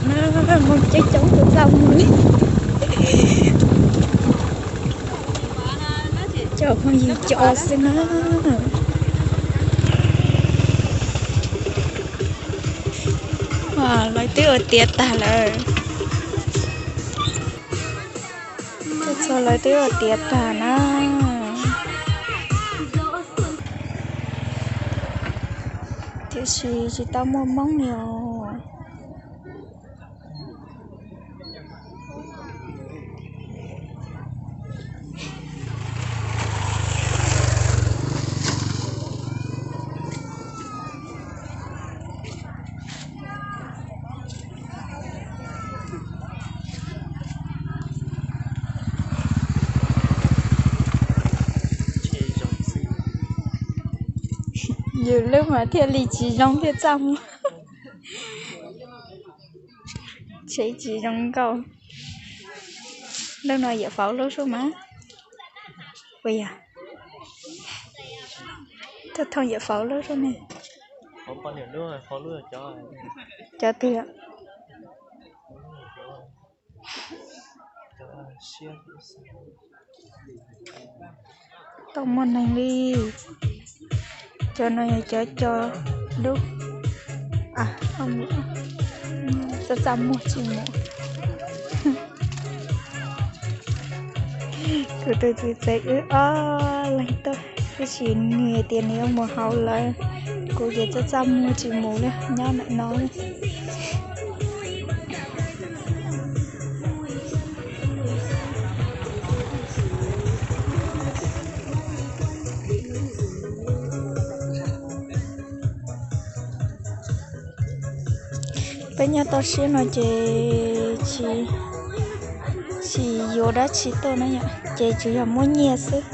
Na, Hmoob coob coob tuaj txaj muag li. Cov phooj ywg coob xwb na. Lawv twb ua tiav tag lawm. Txog lawv twb ua tiav tag na. Tiam sis tsis tau muaj Hmoob li os. Yus lub mas thiaj li tsis zoo thiaj txaj muag. Tsev tsis zoo nkauj. Lub no yawm Fauv lub sub mas. Ua yog, thooj thooj yawm Fauv lub sub ne. Cov twg? Tau muaj neeg li. Cov no yog cov co dub. Txaj txaj muag tsis mus. Kuv tus txiv tsev wb ob leeg tuaj, tab sis nws tias nws yuav mus hauv lawm. Kuv ces txaj txaj muag tsis mus li, nyob ntawm no li. Peb nyob toj siab no ces tsis, tsis yuav dab tsi tuaj na yom, ces tsuas yog muab nyiaj xwb.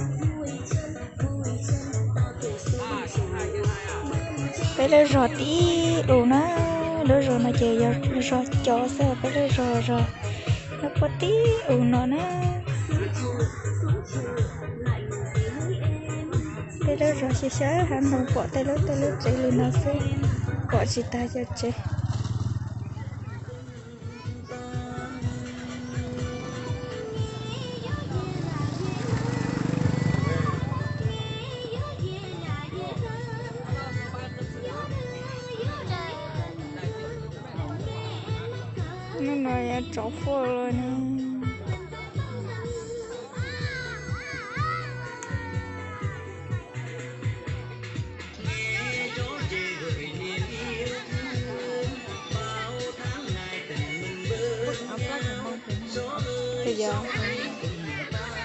Peb lub zos tib ub na, lub zos no ces yog zos cov xwb, peb lub zos zos nyob puag tib ub no na. Peb lub zos xyov xyov hav ntoo pom tej lub tej lub tsev li no xwb, pom tsis tag cov tsev. Hnub no yuav tsov fuaj lawm ne.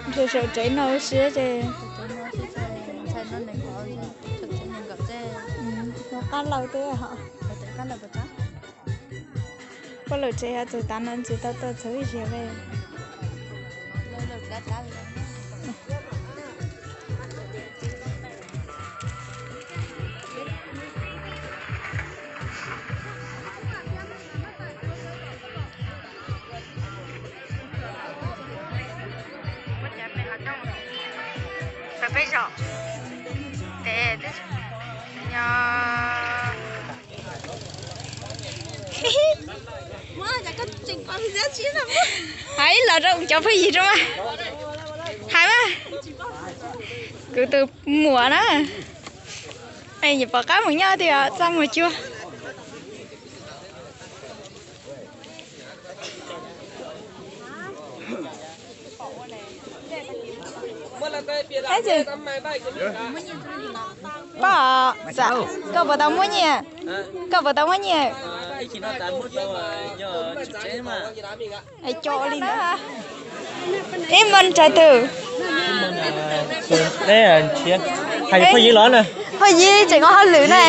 Ntshe saum tsev no siab ces, qab laug twb, poj lawm tsev hov txog tav no tsis tau tuaj txog ib zaug li. Peb zos, tes, nyob. Hais los rau cov phooj ywg rau mas. Hais mas. Kuv tus muam na. Es pom qab mus nyob tias txaj muag cuag. Poj, koj puas tau muab nyiaj? Koj puas tau muab nyiaj? Ib mo ntsaig twg? Hais phooj ywg los na. Phooj ywg tseem ua hauj lwm na.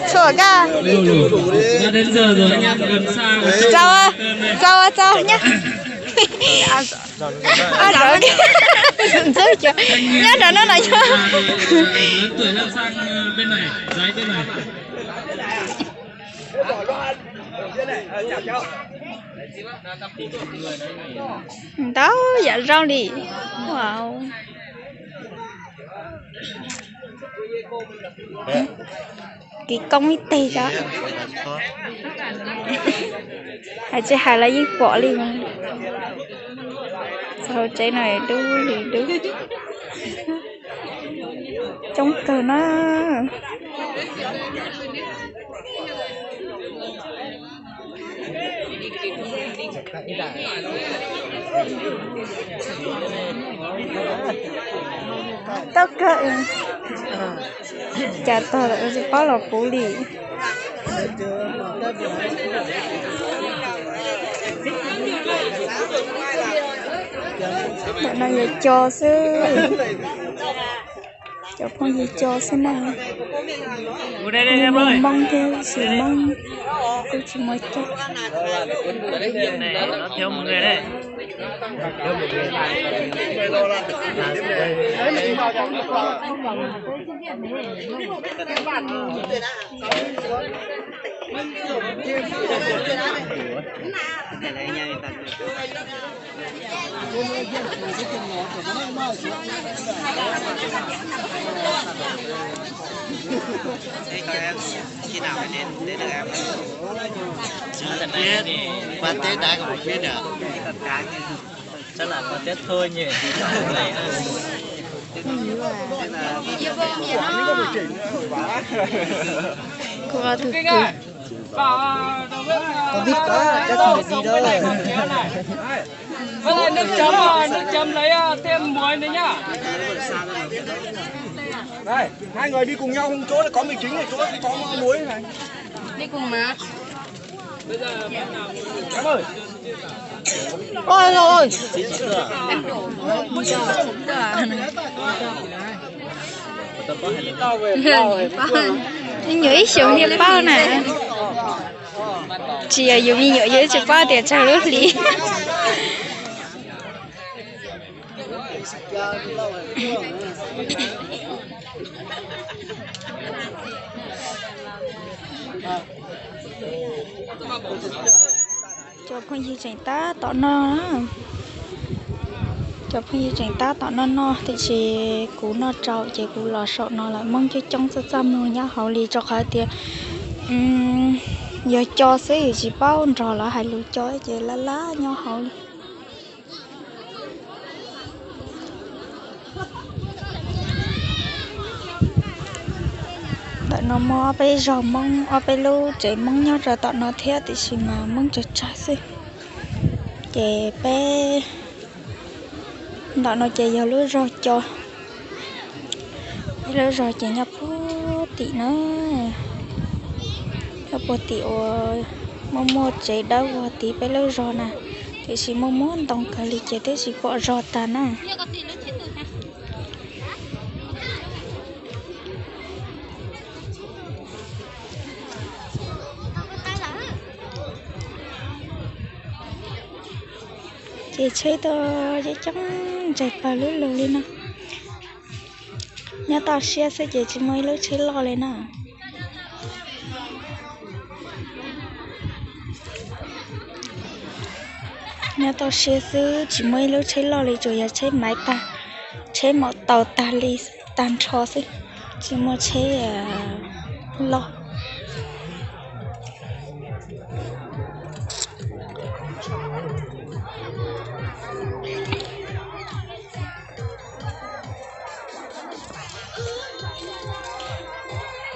Txhua koj. Txau, txau, txau nyob. Nyob rau no no nyob. Ntau yam zoo li. Kiv koob ib teg xwb. Hais tsis hais los yeej pom li. Txog hauv tsev no dub li dub. Coob kawg na. Tau kawg. Cas tog tsis paub los puv li. Ntawm no yog co xwb. Cov phooj ywg co xwb na. Muaj Hmoob thiab tsis Hmoob, kuj tsis muaj co. Kuv ob tug kwv. Covid có chắc không được đi đâu. Với lại nước chấm, ờ, nước chấm lấy, ờ, thêm muối nữa nhá. Đây, hai người đi cùng nhau, hôm chỗ có mì chính này, chỗ có muối này. Đi cùng mà. Em ơi. Ôi, ôi, ôi. Me nyuam ib xyoos thiaj paub na. Tsis yog yus me nyuam yus tsis paub tias tsawg lub hlis. Cov phooj ywg tseem tab tom noj na. Cov phooj ywg tseem tab tom noj noj, tiam sis kuv noj tsau ces kuv los saum no lawm. Hmoob coob coob txaj txaj muag nyob hauv li, rau qhov tias yog co xwb, yus tsis paub nrog lawv hais lus co ces laj laj nyob hauv li. Ntawm no muaj ob peb zos Hmoob, ob peb lub tsev Hmoob nyob rau tom no thiab, tiam sis mas Hmoob tsawg tsawg xwb. Ces peb ntawm no ces yog lub zos co, peb lub zos ces nyob puag tim na, nyob puag tim uas muaj muaj tsev dawb vog tid peb lub zos na, tiam sis muaj muaj ntoo kawg li ces twb tsis pom zos tag na. Ces tsheb tau coob coob ntsais pawg lug lug li no. Nyob toj siab xwb ces tsis muaj ib lub tsheb loj li na. Nyob toj siab xwb tsis muaj ib lub tsheb loj li, tsuas yog tsheb maiv tag, tsheb maum taus tag li tag nrho xwb, tsis muaj tsheb loj.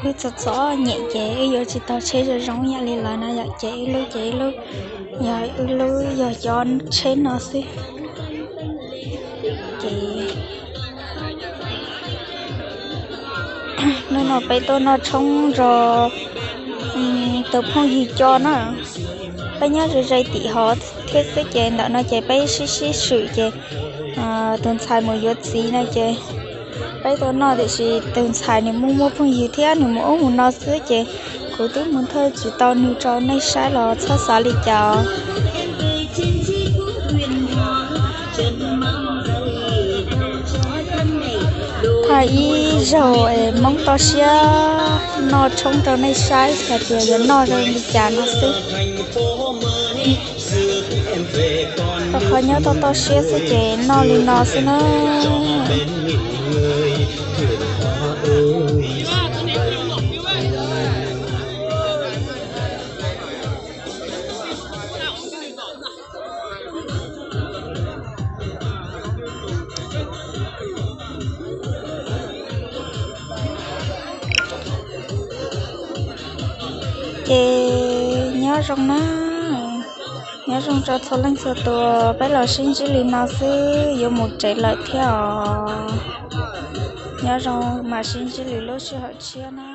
Wb txom txom nyem ces wb yuav tsis taug tsheb zoo zoo yam li lawv na yom, ces ib lub ces ib lub, yog ib lub yog cov tsheb no xwb. Ces hnub no peb tuaj noj tshoob rau tus phooj ywg co na. Peb nyob ze ze tim hov thiab xwb ces ntawm no ces peb sib sib swm ces tus ntxhais mus yuav txiv no ces peb tuaj noj, tiam sis tus ntxhais nws muaj muaj phooj ywg thiab nws mus ub mus no xwb ces kuv twb mus thawj tsis tau nws rau nej saib los txhob xav li cas. Thaij ib zaug es Hmoob toj siab noj tshoob rau nej saib hais tias yuav noj zoo li cas no xwb. Rau qhov nyob toj toj siab xwb ces noj li no xwb na. Es nyob zoo na, nyob zoo rau txhua leej txhua tus, peb los sib ntsib li no xwb yuav mus tsev lawm thiab os. Nyob zoo, mam sib ntsib li lub sij hawm tshiab na.